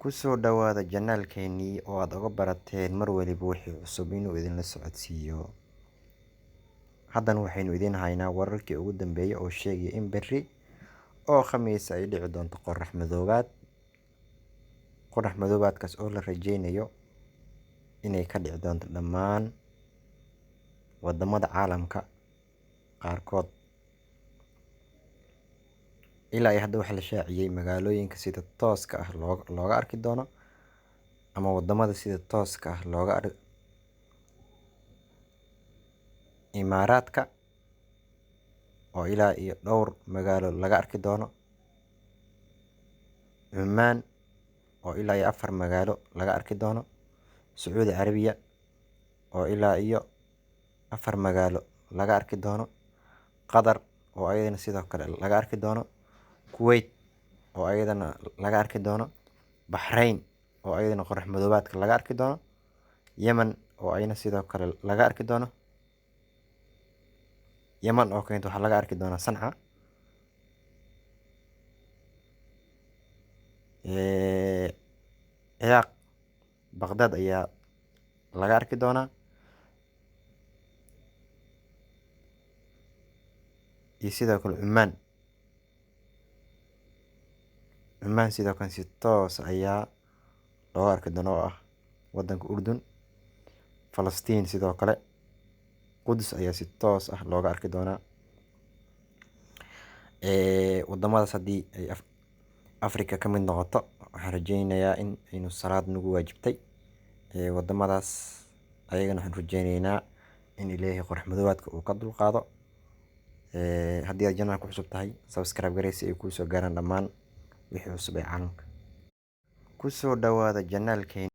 Kusoo dhawaada janaalkeenii oo aad uga barateen mar waliba wixii cusub inuu idinla socodsiiyo. Haddana waxaynu idiin haynaa wararkii ugu dambeeyay oo sheegaya in berri oo Khamiis ay dhici doonto qorrax madoobaad. Qorrax madoobaadkaas oo la rajeynayo inay ka dhici doonto dhammaan wadamada caalamka qaarkood. Ilaa iyo hadda waxaa la shaaciyay magaalooyinka sida tooska ah looga arki doono ama wadamada sida tooska ah looga arki Imaaraadka oo ilaa iyo dhowr magaalo laga arki doono, Cumaan oo ilaa iyo 4 magaalo laga arki doono, Sacuudi Carabiya oo ilaa iyo 4 magaalo laga arki doono, Qatar oo ayadana sidoo kale laga arki doono, Kuwait oo ayadana laga arki doono, Baxrayn oo ayadana qorrax madoobaadka laga arki doono, Yemen oo ayadana sidoo kale laga arki doono. Yemen oo keento waxaa laga arki doonaa Sanca. Ciraaq Baghdad ayaa laga arki doonaa. Iyo sidoo kale Cumaan. Cumaan sidoo kale si toos ayaa looga arki doonaa oo ah wadanka Urdun. Falastiin sidoo kale Qudus ayaa si toos ah looga arki doonaa. Wadamadaas haddii ay Afrika ka mid noqoto, waxaan rajeynayaa in aynu salaad nagu waajibtay. Wadamadaas ayagana waxaan rajeyneynaa in Ilaahay qorrax madoobaadka uu ka dulqaado. Haddii aad janaalka cusub tahay, subscribe garee si ay kuu soo gaaraan dhammaan wixii cusub ee caalamka. Kusoo dhawaada janaalkeen.